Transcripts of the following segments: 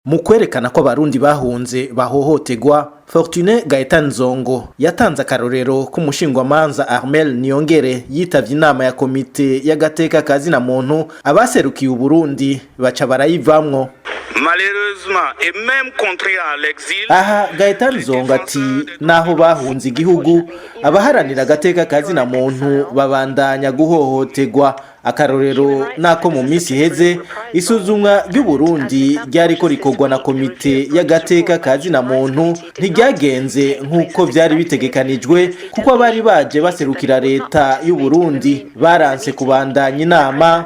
Mu kwerekana ko Abarundi bahunze bahohotegwa, Fortune Gaetan Nzongo yatanze akarorero k'umushingwamanza Armel Niyongere yitavye inama ya komite y'agateka kazina muntu, abaserukiye Uburundi baca barayivamwo. Malheureusement, et même contraints à l'exil, Aha Gaetan Nzongo ati naho bahunze igihugu, abaharanira agateka kazina muntu babandanya guhohotegwa. Akarorero nako mu minsi iheze isuzumwa ry'Uburundi ryariko rikorwa na komite y'agateka kazina muntu ntiryagenze nk'uko vyari bitegekanijwe, kuko abari baje baserukira leta y'Uburundi baranse kubandanya inama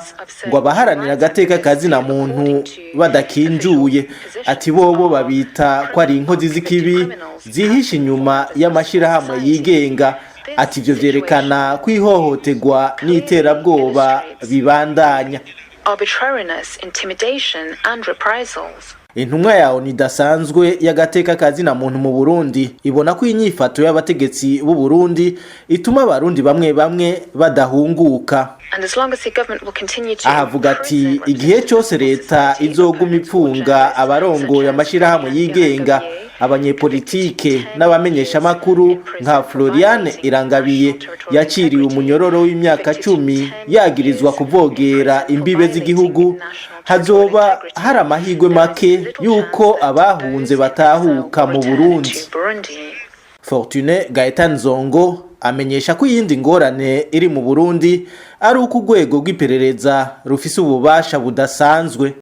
ngo abaharanira agateka kazina muntu badakinjuye. Ati bobo babita ko ari inkozi z'ikibi zihishe inyuma y'amashirahamwe yigenga. Ati ivyo vyerekana ko ihohoterwa n'iterabwoba bibandanya. Arbitrariness, intimidation, and reprisals. Intumwa yawe idasanzwe y'agateka kazina muntu mu Burundi ibona ko inyifato y'abategetsi b'u Burundi ituma Abarundi bamwe bamwe badahunguka. And as long as the government will continue to Ahavuga ati igihe cyose leta izoguma ipfunga abarongoye amashirahamwe yigenga, abanyepolitike n'abamenyeshamakuru nka Floriane Irangabiye yaciriwe umunyororo w'imyaka 10 yagirizwa kuvogera imbibe z'igihugu, hazoba hari amahirwe make y'uko abahunze batahuka mu Burundi. to Burundi. Fortune Gaetan Nzongo amenyesha ko iyindi ngorane iri mu Burundi ari uko urwego rw'iperereza rufise ububasha budasanzwe.